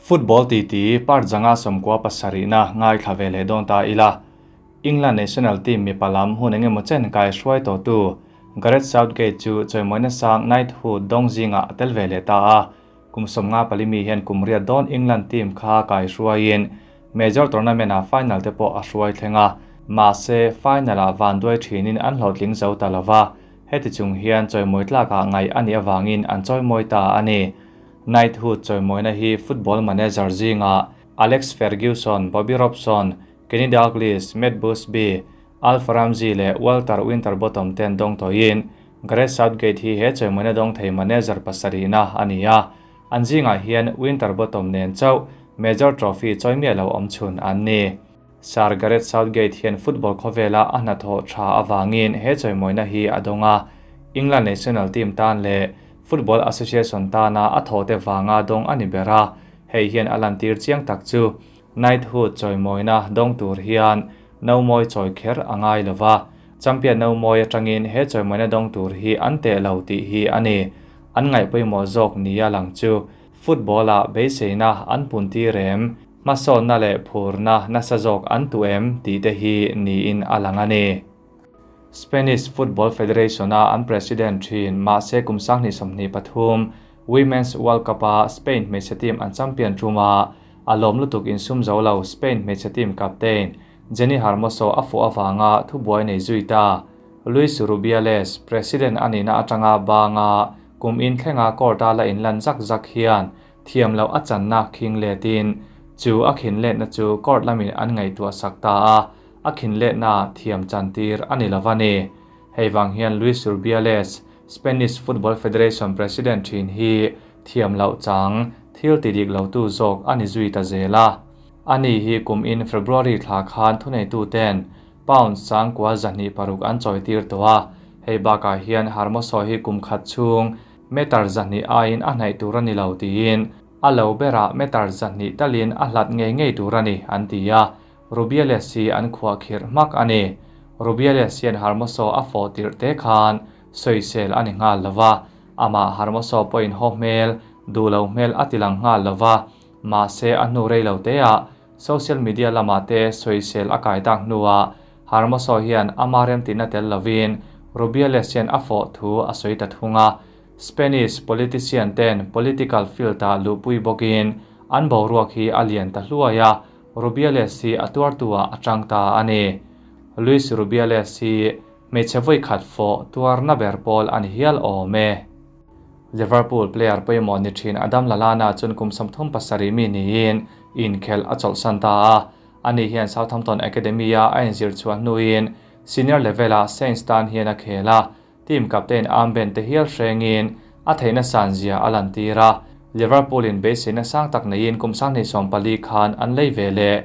Football titi part 597na ngaithla ve leh dawn ta ila. England national team mipa lam hun engemaw chen kai hruai tawhtu Gareth Southgate chu chawimawina sang Knighthood dawng zingah a tel ve leh ta a. Kum 54 mi hian kum riat dawn England team kha kai hruaiin major tournament-ah final te pawh a hruai thleng a. Mahse, final-ah van duai thinin an hlawhtling zo ta lova. Heti chung hian chawimawi tlakah ngaih a nih avangin an chawimawi ta a ni. Knighthood chawimawina hi football manager zingah Alex Ferguson, Bobby Robson, Kenny Dalglish, Matt Busby, Alf Ramsey leh Walter Winterbottom ten dawng tawhin Gareth Southgate hi he chawimawina dawng thei manager pasarihna a ni a. An zingah hian Winterbottom nen chauh major trophy chawi miah lo awm chhun an ni. Sir Gareth Southgate hian football khawvela a hnathawh tha avangin he chawimawina hi a dawng a. England national team tan leh Football Association tana a thawhte vanga dawng a ni ber a, hei hian a lantir chiang tak chu Knighthood chawimawina dawng tur hian nomawi chawi kher a ngai lo va, champion nomawi atangin he chawimawina dawng tur hi an teh lo tih hi a ni. An ngaih pawimawh zawk nia lang chu football-ah beiseina an puntir em, hmasawnna leh phurna nasa zawk an tu em tih te hi niin a lang a ni. Spanish Football Federation-a an president thin mahse kum 2023 Women's World Cup-a Spain hmeichhe team an champion tuma a lawm lutuk insum zo lo Spain hmeichhe team captain Jenni Hermoso a fuh avanga thubuai nei zui ta. Luis Rubiales, president a nihna atanga banga kum in thlenga court-a la inlan zak zak hian thiam loh a channa khing letin chu a khin letna chu court lamin an ngaihtuah sak ta a, a khin letna thiam chantir a ni lova ni. Hei vang hian Luis Rubiales, Spanish Football Federation president thin hi thiam loh chang thil ti dik lo tu zawk a ni zui ta zel a. Ani hi kum in February thla khan thuneitu ten pound 9,206 an chawi tir tawh a. Hei bakah hian Hermoso hi kum khat chhung meter 200 aiin a hnaih tur a ni lo tiin a lo berah meter 200 talin a hlat ngei ngei tur a ni an ti a. Rubiales hi an khuah khirh hmak a ni. Rubiales hian Hermoso a fawh tirh te khan sawisel a ni nghal lova. Amah Hermoso pawhin haw hmel, duh lo hmel a ti lang nghal lova. Mahse a hnu rei lo te ah social media lamah te sawisel a kai tak hnuah Hermoso hian ama remtihna tel lovin Rubiales hian a fawh thu a sawi ta thung a. Spanish politician ten political field-ah luhpui bawkin an boruak hi a lian ta hluai a, Rubiales hi a tuartuah a tang ta a ni. Luis Rubiales hi hmeichhe vawi khat fawh tuarna ber pawl a ni hial awm e. Liverpool player pawimawh ni thin Adam Lallana chuan kum 37 mi niin inkhelh a chawlhsan ta a. Ani hian Southampton Academy-a a inzir chhuah hnuin senior level-ah Saints tan hian a khel a. Team captain armband te hial hrengin a theihna san zia a lantir a. Liverpool in beiseina sang tak neiin kum 2014 khan an lei ve leh.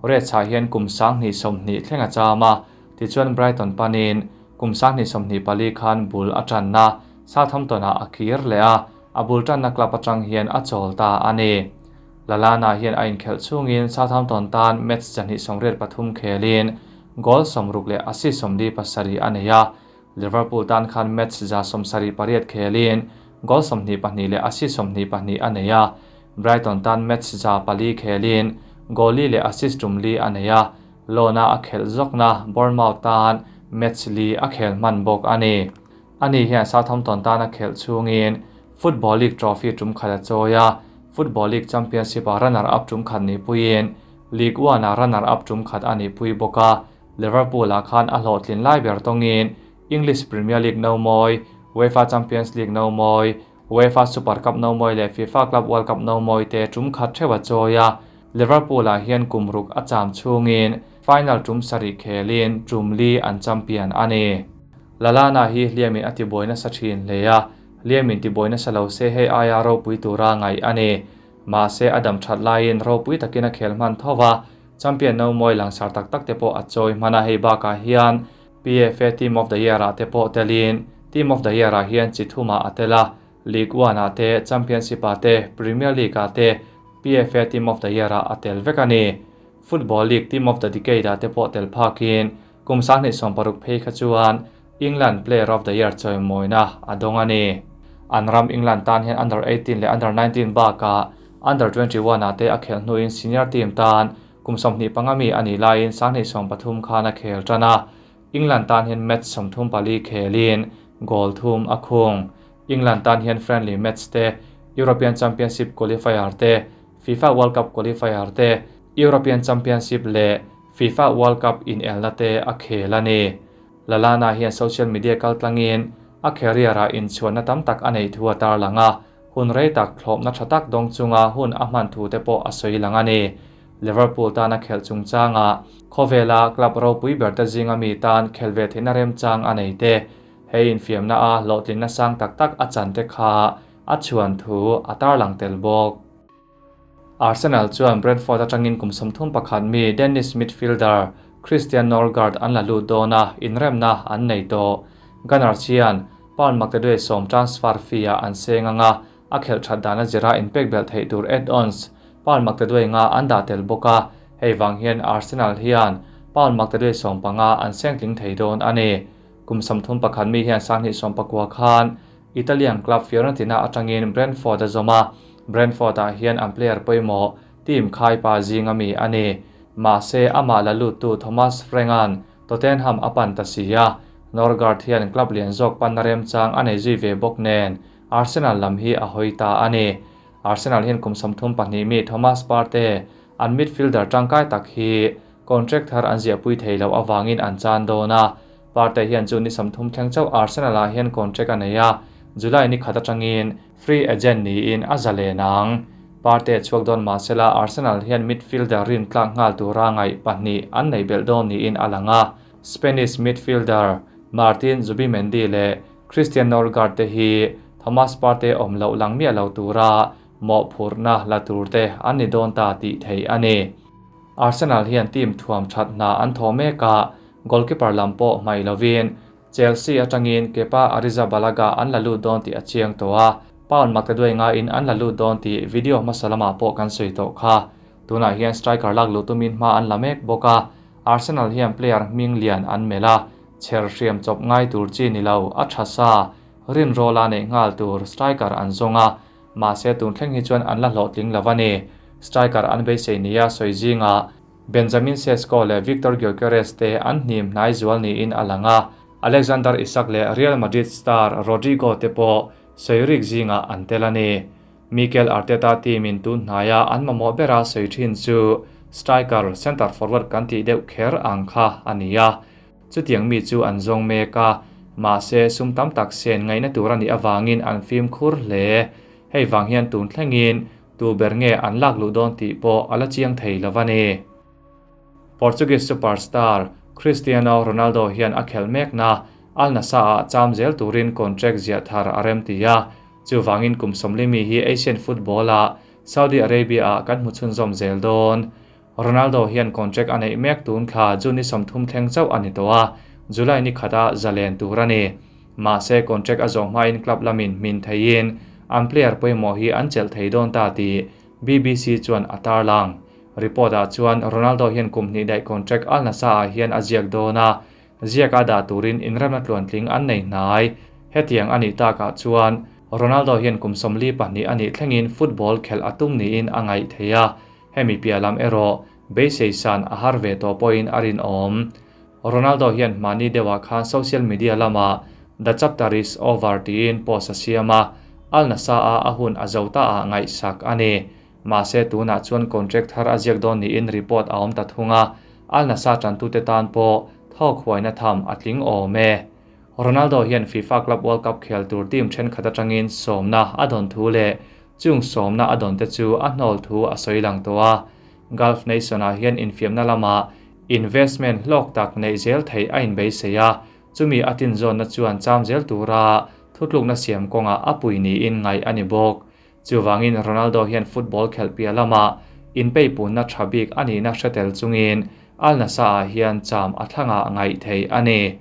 Reds ah hian kum 2020 thleng a cham a. Tichuan Brighton panin kum 2024 khan bul a tanna Southampton-ah a kir leh a, a bul tanna club atang hian a chawl ta a ni. Lallana hian a inkhelh chungin Southampton tan match 283 khelin goal 60 leh assist 47 a nei a. Liverpool tan khan match 78 khelin goal 22 leh assist 22 a nei a. Brighton tan match 4 khelin goal li leh assist tum li a nei a. Lona a khelh zawkna Bournemouth tan match li a khel hman bawk a ni. Ani hian Southampton tan a khelh chungin Football League trophy tum khat a chawi a. Football League Championship a runner-up tum khat ni puiin League One a runner-up tum khat a ni pui bawk a. Liverpool ah khan a hlawhtlin lai ber tawngin English Premier League no mawi, UEFA Champions League no mawi, UEFA Super Cup no mawi leh FIFA Club World Cup no mawi te tum khat theuh a chawi a. Liverpool ah hian kum ruk a cham chungin final tum sarih khelin tum li an champion a ni. Lallana hi hliamin a tibuai nasa thin hle a, hliamin tibuai nasa lo se hei aia ropui tura ngaih a ni. Mahse a dam that laiin ropui takin a khel hman thova, champion no mawi langsar tak tak te pawh a chawi hman a. Hei bakah hian PFA Team of the Year ah te pawh telin Team of the Year ah hian chi thumah a tel a, League One ah te, Championship ah te, Premier League ah te PFA Team of the Year ah a tel vek a ni. Football League Team of the Decade ah te pawh tel phakin kum 2016 phei kha chuan England Player of the Year chawimawina a dawng a ni. An ram England tan hian under 18 leh under 19 bakah Under 21 ah te a khelh hnuin senior team tan kum 25 mi a nih laiin 2013 khan a khel tan a. England tan hian match 34 khelin goal thum a khung. England tan hian friendly match te, European Championship qualifier te, FIFA World Cup qualifier te, European Championship leh FIFA World Cup inelna te a khel a ni. Lallana hian social media kaltlangin a career ah inchhuanna tam tak a nei thu a tarlang a, hun rei tak thlawpna tha tak dawng chunga hun a hman thu te pawh a sawi lang a ni. Liverpool tana khelh chungchanga khawvela club ropui ber te zinga mi tan khel ve theihna remchang a nei te, hei infiamna a hlawhtlinna sang tak tak a chan te kha a chhuan thu a tarlang tel bawk. Arsenal chuan Brentford atangin kum 31 mi Danish midfielder Christian Norgaard an la lut dawn a, inremna an nei tawh. Gunners hian pound maktaduai 10 transfer fee ah an seng anga, a khelh that dan a zira inpek belh theih tur add-ons pound maktaduai nga an dah tel bawk a, hei vang hian Arsenal hian pound maktaduai 15 an seng tling thei dawn a ni. Kum 31 mi hian 2019 khan Italian club Fiorentina atangin Brentford a zawm a, Brentford ah hian an player pawimawh team khaipa zinga mi a ni. Mahse amah la lut tu Thomas Frank-a'n Tottenham a pan ta si a, Norgaard hian club lian zawk panna remchang a nei zui ve bawk nen Arsenal lam hi a hawi ta a ni. Arsenal hian kum 32 mi Thomas Partey an midfielder tangkai tak hi contract thar an ziahpui thei lo awangin an chan dawn a. Partey hian chu ni 30 thleng chauh Arsenal ah hian contract a nei a, July ni khat atangin free agent niin a zalen ang. Partey chhuak dawn mahsela Arsenal hian midfielder rin tlak nghal tura ngaih pahnih an nei belh dawn niin a lang a. Spanish midfielder Martin Zubimendi leh Christian Norgaard te hi Thomas Partey awm loh lang miah lo tura mawhphurhna la tur te an ni dawn ta tih thei a ni. Arsenal hian team thuam that hna an thaw mek a, goalkeeper lam pawh hmai lovin Chelsea atangin Kepa Arrizabalaga an la lut dawn tih a chiang tawh a, pound maktaduai nga in an la lut dawn tih video hmasa lamah pawh kan sawi tawh kha. Tunah hian striker lak luh tumin hma an la mek bawk a, Arsenal hian player hming lian an mel a, chher hriam chawp ngai tur chi ni lo a tha sa, rin rawla nei nghal tur striker an zawng a, mahse tun thleng hi chuan an la hlawhtling lo a ni. Striker an beisei nia sawi zinga Benjamin Sesko leh Victor Gyökeres te an hnim hnai zual niin a lang a, Alexander Isak leh Real Madrid star Rodrigo te pawh sawi rik zinga an tel a ni. Mikel Arteta team in tun hnaia an mamawh bera sawi thin chu striker center forward kan tih deuh kher ang kha a ni a. Chutiang mi chu an zawng mek a, mahse sum tam tak sen ngaihna tur a nih awangin an fim khur hle. Hei vang hian tun thlengin tu ber nge an lak luh dawn tih pawh a la chiang thei lo a ni. Portuguese superstar Cristiano Ronaldo hian a khelh mek na Al Nassr ah cham zel turin contract ziah thar a rem ti a, chuwangin kum 40 mi hi Asian football ah Saudi Arabia ah kan hmu chhunzawm zel dawn. Ronaldo hian contract a neih mek tun thla June ni 30 thleng chauh a ni tawh a, July ni khata zalen tur a ni. Mahse contract a zawh hmain club lamin hmin theiin an player pawimawh hi an chelh thei dawn ta tih BBC chuan a tarlang. Report ah chuan Ronaldo hian kum hnih daih contract Al Nassr ah hian a ziak dawn a, ziak a dah turin inremna tluantling an nei hnai. Hetiang a nih takah chuan Ronaldo hian kum 42 a nih thlengin football khelh a tum niin a ngaih thei a, hemi piah lam erawh beisei san a har ve tawh pawhin a rin awm. Ronaldo hian hmani deuhah khan social media lama The chapter is over tiin post a siam a, Al Nassr a a hun a zo ta ah ngaihsak a ni. Mahse tunah chuan contract thar a ziak dawn niin report a awm ta thung a, Al Nassr tantute tan pawh thawk huaina tham a tling awm e. Ronaldo hian FIFA Club World Cup khel tur team thenkhat atangin sawmna a dawn thu leh chung sawmna a dawn te chu a hnawl thu a sawi lang tawh a. Gulf Nation ah hian infiamna lama investment hlawk tak nei zel thei a inbeisei a, chumi a tin zawnna chuan cham zel tura thutlukna siam kawnga a pui niin ngaih a ni bawk. Chuwangin Ronaldo hian football khelh piah lama inpei punna tha bik a nihna hretel chungin Al Nassr ah hian cham a thlanga ngaih thei a ni.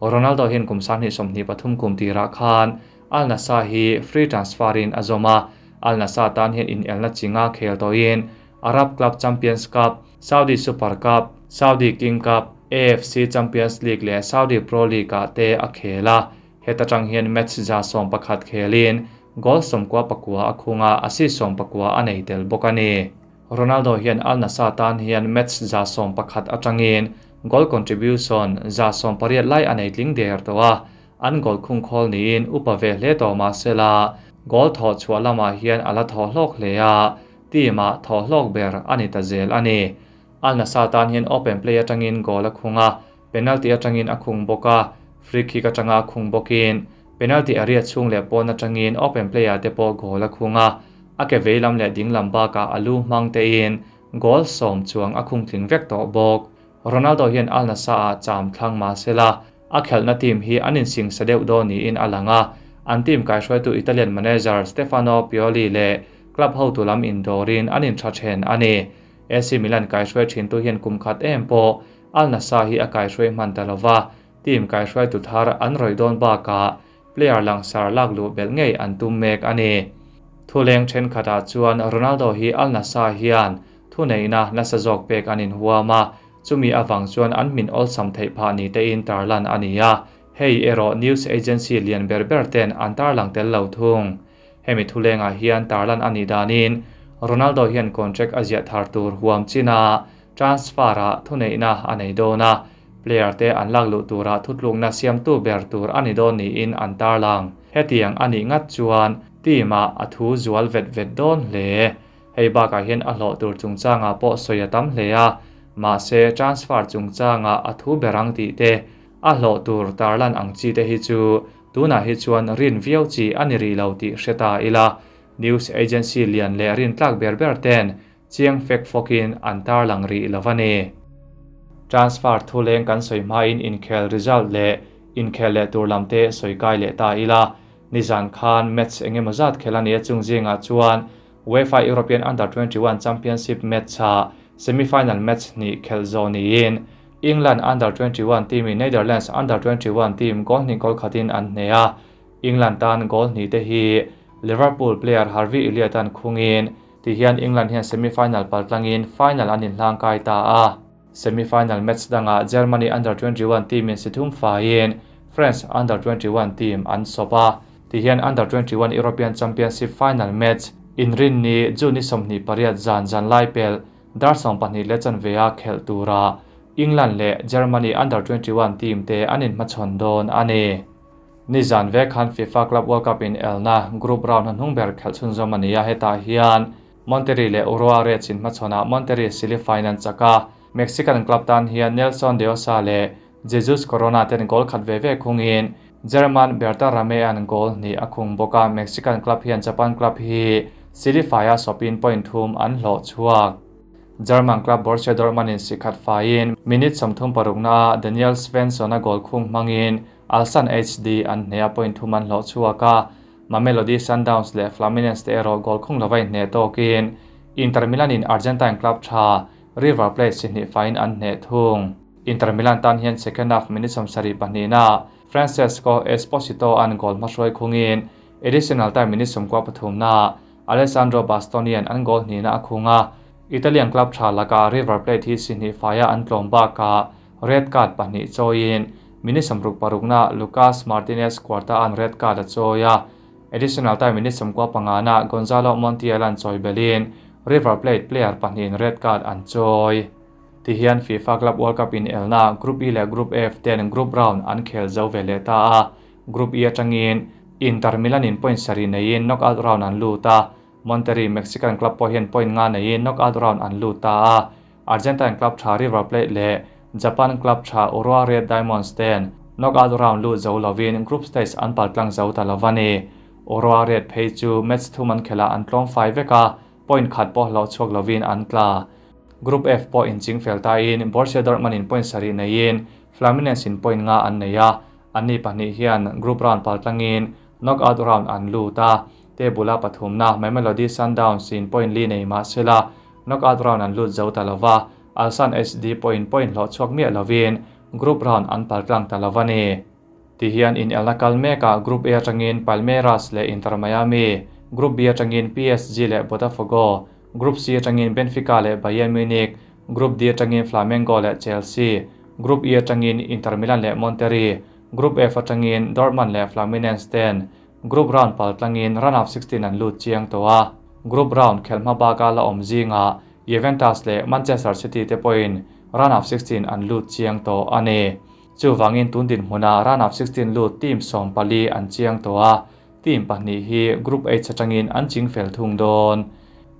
Ronaldo hian kum 2023 kum tirah khan Al Nassr hi free transfer in a zawm a, Al Nassr tan hian inelna chinga khel tawhin Arab Club Champions Cup, Saudi Super Cup, Saudi King Cup, AFC Champions League leh Saudi Pro League ah te a khel a. Heta tang hian match za 11 khelin goal 99 a khung a, assist 19 a nei tel bawk a ni. Ronaldo hian Al Nassr tan hian match 111 atangin goal contribution 180 lai a nei tling der tawh a, an goal khung khawl niin upa ve hle tawh mahsela goal thawh chhuah lamah hian a la thaw hlawk hle a, team ah thaw hlawk ber a ni ta zel a ni. Al Nassr tan hian open play atangin goal a khung a, penalty atangin a khung bawk a, free kick atanga a khung bawkin penalty area chhung leh pawn atangin open play ah te pawh goal a khung a, a ke vei lam leh ding lam bakah a lu hmang tein goal 10 chuang a khung tling vek tawh bawk. Ronaldo hian Al Nassr ah cham thlang mahsela a khelhna team hi an insing sa deuh dawn niin a lang a, an team kaihruaitu Italian manager Stefano Pioli leh club hotu lam indawrin an intha then a ni. AC Milan kaihruai thintu hian kum khat em pawh Al Nassr hi a kaihruai hman ta lova, team kaihruaitu thar an rawih dawn bakah player langsar lak luh belh ngei an tum mek a ni. Thuleng thenkhatah chuan Ronaldo hi Al Nassr hian thuneihna nasa zawk pek an inhuam a, chumi awang chuan an min awlsam theih phah ni tein tarlan a ni a, hei erawh news agency lian ber ber ten an tarlang tel lo thung. Hemi thulengah hian tarlan a nih danin Ronaldo hian contract a ziah thar tur huam china transfer ah thuneihna a nei dawn a, player te an lak luh turah thutlukna siamtu ber tur a ni dawn niin an tarlang. Hetiang a nih ngat chuan team ah a thu zual vet vet dawn hle. Hei bakah hian a hlawh tur chungchangah pawh sawi a tam hle a, mahse transfer chungchangah a thu berang tih te, a hlawh tur tarlan ang chi te hi chu tunah hi chuan rin viau chi a ni rih lo tih hre ta ila. News agency lian leh rin tlak ber ber ten chiang fek fawkin an tarlang rih lo a ni. Transfer thuleng kan sawi hmain inkhel result leh inkhel leh tur lam te sawi kai leh ta ila. Nizan khan match engemaw zat khel a ni a chung zingah chuan UEFA European Under-21 Championship match ah semi-final match hnih khelh zawh niin England Under-21 team in Netherlands Under-21 team goal hnih goal khatin an hne a, England tan goal hnih te hi Liverpool player Harvey Elliott an khungin tihian England hian semi-final paltlangin final an inhlang kai ta a. Semi-final match dangah Germany Under-21 team in sithum faiin France Under-21 team an sawp a, tihian Under-21 European Championship final match inrin ni June 28 zan zan lai pel dar 12:15 khelh tura England leh Germany Under-21 team te an inhmachhawn dawn a ni. Nizan ve khan FIFA Club World Cup in elna group round hnung ber khelh chhunzawm a ni a, hetah hian Monterrey leh Urawa Reds inhmachhawnah Monterrey sili final chaka Mexican club tan hian Nelson Deosa leh Jesus Corona ten goal khat ve ve khungin German Berta Rame an goal hnih a khung bawk a, Mexican club hian Japan club hi sili faia sawpin point thum an hlawh chhuak. German club Borussia Dortmund in sikhat faiin minute 36 na Daniel Svensson a goal khung hmangin Ulsan HD an hne a point thum an hlawh chhuak a, Mamelodi Sundowns leh Fluminense te erawh goal khung lova inhne tawkin Inter Milan in Argentine club tha River Plate si hnih fain an hne thung. Inter Milan tan hian second half minute 72 na Francesco Esposito an goal hmahruai khungin additional time minute 13 na Alessandro Bastoni an an goal hnih na a khung a, Italian club tha laka River Plate hi si hnih faia an tlawm baka red card pahnih chawiin minute 66 na Lucas Martinez Quarta an red card a chawi a, additional time minute 15 na Gonzalo Montiel an chawi belin River Plate player pahnihin red card an chawi. Tihian FIFA Club World Cup in elna Group E leh Group F ten group round an khel zo ve leh ta a, Group E atangin Inter Milan in point sarih neiin knockout round an lut a, Monterrey Mexican club pawh hian point nga neiin knockout round an lut ta a, Argentine club tha River Plate leh Japan club tha Urawa Red Diamonds ten knockout round lut zo lovin group stage an paltlang zo ta lovani. Urawa Red phei chu match thum an khela an tlawm fai vek a, point khat pawh hlawh chhuak lovin an tla. Group F pawh inching fel ta in Borussia Dortmund in point sarih neiin Fluminense in point nga an nei a, anni pahnih hian group round paltlangin knockout round an lut a, table-a pathumna Mamelodi Sundowns in point li nei mahsela knockout round an lut zo ta lova, Ulsan HD point point hlawh chhuak miah lovin group round an paltlang ta lovani. Tihian in elna kal meka Group A atangin Palmeiras leh Inter Miami, Group B atangin PSG leh Botafogo, Group C atangin Benfica leh Bayern Munich, Group D atangin Flamengo leh Chelsea, Group E atangin Inter Milan leh Monterrey, Group F atangin Dortmund leh Fluminense ten Group round paltlangin round of 16 an lut chiang tawh a. Group round khelh hma baka la awm zingah Juventus leh Manchester City te pawhin round of 16 an lut chiang tawh a ni. Chuvangin tun dinhmunah round of 16 lut team 14 an chiang tawh a, team pahnih hi Group H atangin an ching fel thung dawn.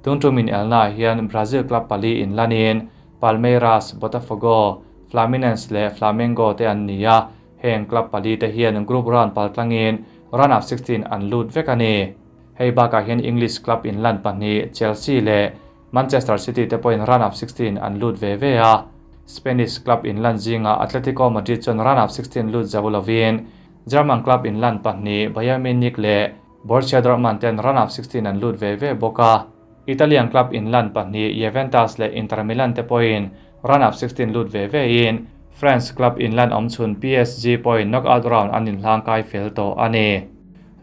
Tun tumin elna hian Brazil club pali in lanin Palmeiras, Botafogo, Fluminense leh Flamengo te an ni a, heng club pali te hian group round paltlangin round of 16 an lut vek a ni. Hei bakah hian English club in lan pahnih Chelsea leh Manchester City te pawhin round of 16 an lut ve ve a. Spanish club in lan zinga Atletico Madrid chuan round of 16 lut zo lovin German club in lan pahnih Bayern Munich leh Borussia Dortmund ten round of 16 an lut ve ve bawk a. Italian club in lan pahnih Juventus leh Inter Milan te pawhin round of 16 lut ve ve in France club in lan awmchhun PSG pawhin knockout round an inhlang kai fel tawh a ni.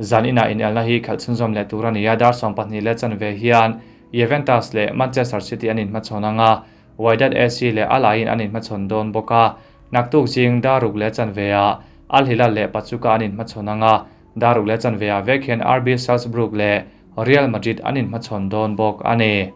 Zan ina in elna hi khalh chhunzawm leh tur a ni a, dar 12 leh chanve hian Juventus leh Manchester City an inhmachhawn anga, Wydad AC leh Al Ain an inhmachhawn dawn bawk a. Naktuk zing dar ruk leh chanve ah Al Hilal leh Pachuca an inhmachhawn anga, dar ruk leh chanve ah vek hian RB Salzburg leh Real Madrid an inhmachhawn dawn bawk a ni.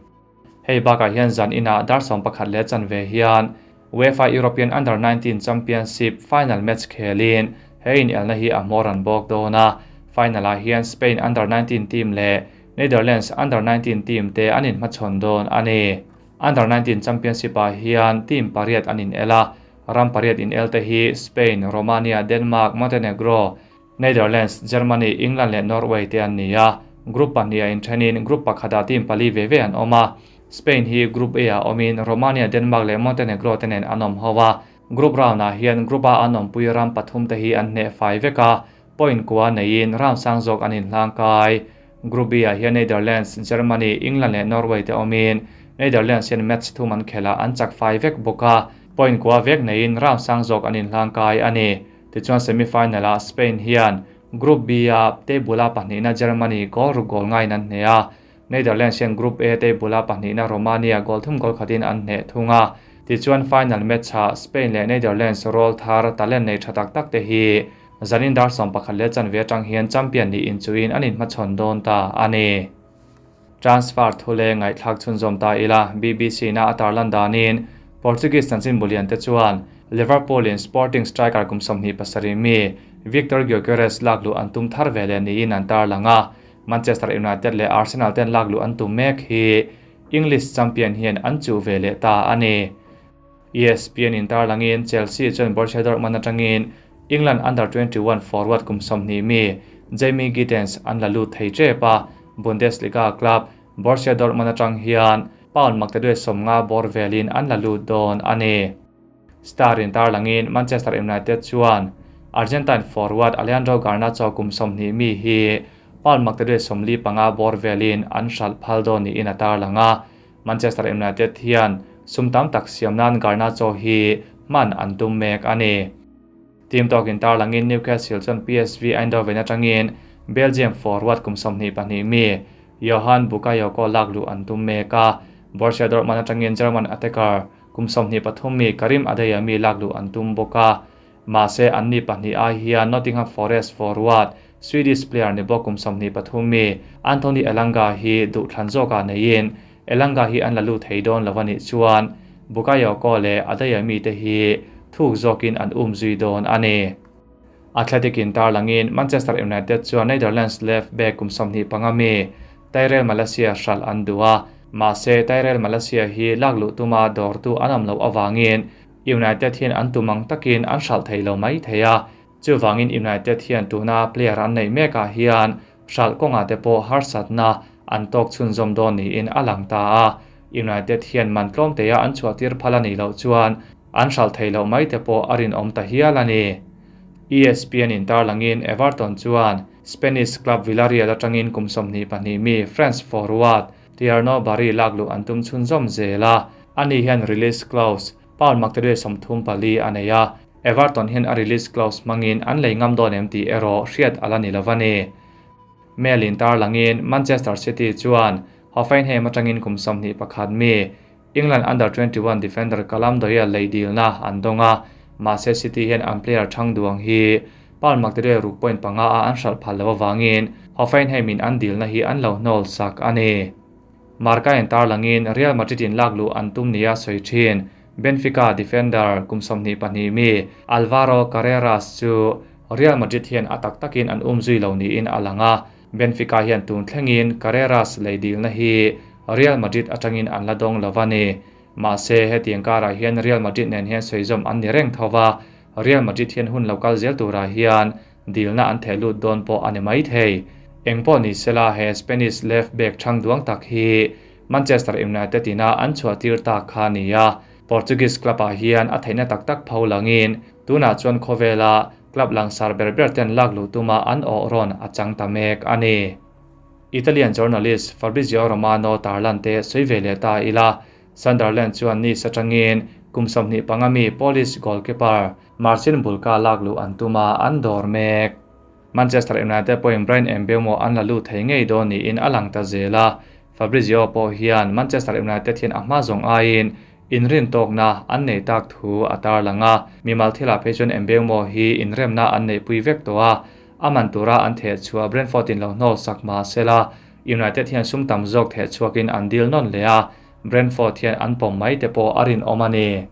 Hei bakah hian zan ina dar 11 leh chanve hian UEFA European Under-19 Championship final match khelin he in elna hi a hmawr an bawk dawn a. Final ah hian Spain Under-19 team leh Netherlands Under-19 team te an inhmachhawn dawn a ni. Under-19 Championship ah hian team pariat an in el a, ram pariat in el te hi Spain, Romania, Denmark, Montenegro, Netherlands, Germany, England leh Norway te an ni a. Group pahnih a inthenin group pakhata team pali ve ve an awm a. Spain hi Group A ah awmin Romania, Denmark leh Montenegro te nen an awm ho a. Group round ah hian Group A an awmpui ram pathum te hi an hneh fai vek a, point kua neiin round sang zawk an inhlang kai. Group B ah hian Netherlands, Germany, England leh Norway te awmin Netherlands hian match thum an khela an chak fai vek bawk a, point kua vek neiin round sang zawk an inhlang kai a ni. Tichuan semi-final ah Spain hian Group B a table a pahnihna Germany goal ruk goal ngain an hneh a, Netherlands hian Group A table a pahnihna Romania goal thum goal khatin an hneh thung a. Tichuan final match ah Spain leh Netherlands roll thar talent nei tha tak tak te hi zanin dar 11 leh chanve atang hian champion ni inchuin an inhmachhawn dawn ta a ni. Transfer thule ngaihthlak chhunzawm ta ila, BBC na a tarlan danin Portuguese chanchin bulian te chuan Liverpool in Sporting striker kum 27 mi Victor Gyökeres laklu an tum thar ve leh niin an tarlang a. Manchester United leh Arsenal ten laklu an tum mek hi English champion hian an chu ve leh ta a ni. ESPN in tarlangin Chelsea chuan Borussia Dortmund atangin England Under-21 forward kum 20 mi Jamie Gittens an la lut thei tep a. Bundesliga club Borussia Dortmund atang hian pound maktaduai 50 bawr velin an la lut dawn a ni. Star in tarlangin Manchester United chuan Argentine forward Alejandro Garnacho kum 20 mi hi pound maktaduai 45 bawr velin an hral phal dawn niin a tarlang a. Manchester United hian sum tam tak siam nan Garnacho hi man an tum mek a ni. Team talk in tarlangin Newcastle chuan PSV Eindhoven atangin Belgium forward kum 22 mi Johan Bakayoko laklu an tum mek a. Borussia Dortmund atangin German attacker kum 23 mi Karim Adeyemi laklu an tum bawk a. Mahse an ni pahnih ai hian Nottingham Forest forward Swedish player ni bawk kum 23 mi Anthony Elanga hi duh thlan zawka neiin Elanga hi an la lut thei dawn lo ani chuan Bakayoko leh Adeyemi te hi thuk zawkin an um zui dawn a ni. Athletic in tarlangin Manchester United chuan Netherlands left back kum 25 mi Tyrell Malacia hral an duh a. Mahse Tyrell Malacia hi lakluh tuma dawrtu an awm loh awangin United hian an tumang takin an hral thei lo mai thei a. Chuwangin United hian tuna player an nei mekah hian hral kawnga te pawh harsatna an tawk chhunzawm dawn niin a lang ta a. United hian man tlawm teia an chhuahtir phal a nih loh chuan an hral thei lo mai te pawh a rinawm ta hial a ni. ESPN in tarlangin Everton chuan Spanish club Villarreal atangin kum 22 mi France forward Thierno Barry laklu an tum chhunzawm zel a. Ani hian release clause pound maktaduai 34 a nei a. Everton hian a release clause hmangin an lei ngam dawn em tih erawh hriat ala ni lo a ni. Mail in tarlangin Manchester City chuan Hoffenheim atangin kum 21 mi England Under-21 defender Callum Doyle lei dilna an dawng a. Mahse City hian an player thang duang hi Pound maktaduai ruk point panga a an hralh phal loh avangin Hoffenheim in an dilna hi an lo hnawl sak a ni. Marca in tarlangin Real Madrid in lak luh an tum nia sawi thin Benfica defender kum 22 mi Alvaro Carreras chu Real Madrid hian a tak takin an um zui lo niin a lang a. Benfica hian tun thlengin Carreras lei dilna hi Real Madrid atangin an la dawng lo a ni. Mahse hetiang karah hian Real Madrid nen hian sawi zawm an ni reng tho va, Real Madrid hian hun lo kal zel turah hian dilna an theh lut dawn pawh a ni mai thei. Engpawh ni sela he Spanish left back thang duang tak hi Manchester United ina an chhuah tir tak kha ni a. Portuguese club ah hian a theihna tak tak pho langin tunah chuan khawvela club langsar ber ber ten lak luh tuma an awh rawn a chang ta mek a ni. Italian journalist Fabrizio Romano tarlan te sawi ve leh ta ila. Sunderland chuan ni satangin kum 25 mi Polish goalkeeper Marcin Bulka lak luh an tuma an dawr mek. Manchester United pawhin Bryan Mbeumo an la lut thei ngei dawn niin a lang ta zel a. Fabrizio pawh hian Manchester United hian a hma zawng aiin inrin tawkna an nei tak thu a tarlang a. Mimal thila phei chuan Mbeumo hi inremna an nei pui vek tawh a. Aman tura an theh chhuah Brentford in lo hnawl sak ma sela United hian sum tam zawk theh chhuakin an dil nawn leh a. Brentford hian an pawm mai te pawh a rin awm a ni.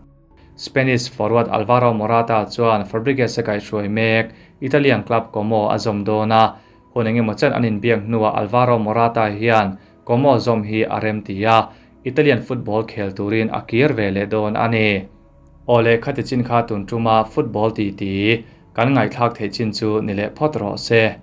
Spanish forward Alvaro Morata chuan Fabregas a kaihhruai mek Italian club Como a zawm dawn a. Hun engemaw chen an inbiak hnuah Alvaro Morata hian Como zawm hi a rem ti a. Italian football khel turin a kir ve leh dawn a ni. Awle khati chin kha tun tuma football ti ti kan ngaihthlak theih chin chu ni leh phawt rawh se.